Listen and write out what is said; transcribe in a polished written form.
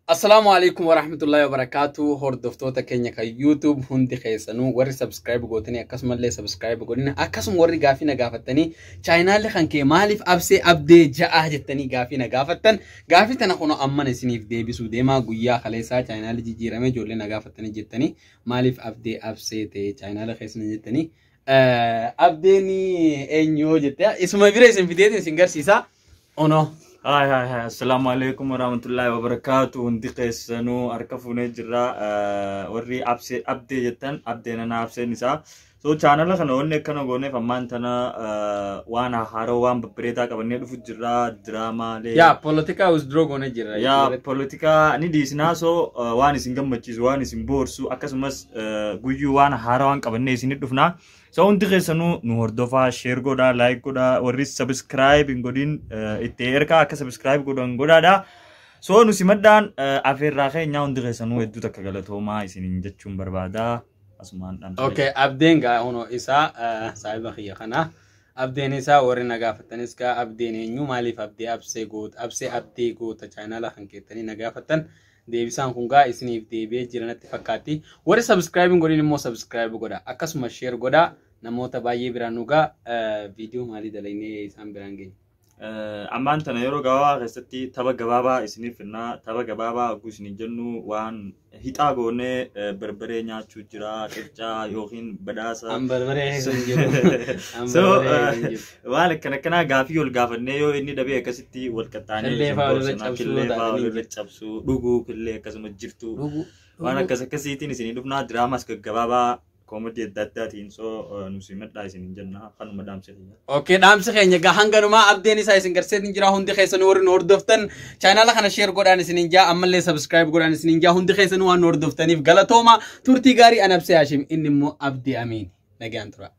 Assalaamu alaikum warahmatullahi wabarakatuh. Hordoftoota keenya kan YouTube hundi keessanuu, warri subscribe gootanii akkasumallee subscribe godhina, akkasuma warri gaafii na gaafattanii chaayinaalli kan kee maaliif Absee Abdee ja'a jettanii gaafii na gaafattan, gaafii tana kunoo amman isiniif deebisuu deemaa. Guyyaa kaleessaa chaayinaalli jijjiiramee ijoollee na gaafattanii jettanii, maaliif Abdee Absee ta'e chaayinaala keessan jettanii, Abdeen eenyu jette, isuma bira isin fideetiin isin garsiisa. Onoo. Hai hai hai, assalamu alaikum warahmatullahi wabarakatuh. Hundi keessanuu harka fuunee jirra. Warri Absee Abdee jettan, Abdeen ana, Abseen isaa. So chaanala kana wanni akkana gooneef ammaan tana waan haaroo, waan babbareedaa qabannee dhufu jirra. Diraamaalee. Yaa poolitikaa withdraw goonee jirra. Yaa poolitikaa ni dhiisnaa. So waan isin gammachiisu, waan isin boorsu, akkasumas guyyuu waan haaraa waan qabannee isinit dhufnaa. So hundi keessanuu nu hordofaa, share godhaa, like godhaa, warri subscribe hin godhin itti ergaa akka subscribe godhan godhaadha. So nu simadhaan afeerraa keenyaa hundi keessanuu hedduu takka galatoomaa isiniin jechuun barbaada. Asumaan dhaamsa. Okay, Abdeen gaa hono isaa saahiba kiyya kana. Abdeen isaa, warri na gaafattanis gaa Abdeen eenyu, maaliif Abdee Absee goota, Absee Abdee goota chaayinaala kan keettanii na gaafattan, deebisaan kun gaa isiniif deebi'ee jira natti fakkaatti. Warri subscribe hin godhin immoo subscribe godha. Akkasuma share godha. Namoota baay'ee biraan nu gaa. Viidiyoo maalii dalagnee isaan biraan geenya? Ammaan tana yeroo gabaabaa keessatti tapha gabaabaa isiniif finnaa. Tapha gabaabaa hogguu isiniin jennu waan hixaa goonee barbaree nyaachuu jira, qircaa yookiin badhaasa. An barbaree keessa hin jiru. An So barbaree keessa hin jiru. Waan akkana akkanaa gaafii ol gaafannee yoo inni dhabee akkasitti wal qaxxaanee Killee isin fa'aa walirra boorsinaa, cabsuu killee fa'aa taatanii walirra cabsuu, dhuguu killee akkasuma jirtu. Dhuguu. Waan akkas akkasiitiin isinii dhufnaa, diraamaas gaggabaabaa koomedii adda addaatiin. So nu simadhaa isiniin jenna, kanuma dhaamsa keenya. Okay, dhaamsi keenya gaa hanganumaa. Abdeen isaa isin garseetiin jira. Hundi keessanuu warri nu hordoftan chaayinaala kana share godhaan isiniin jaa, ammallee subscribe godhaan isiniin jaa. Hundi keessanuu waan nu hordoftaniif galatooma. Turtii gaarii. An Absee Hashim, inni immoo Abdii Amiin. Nagaan tura.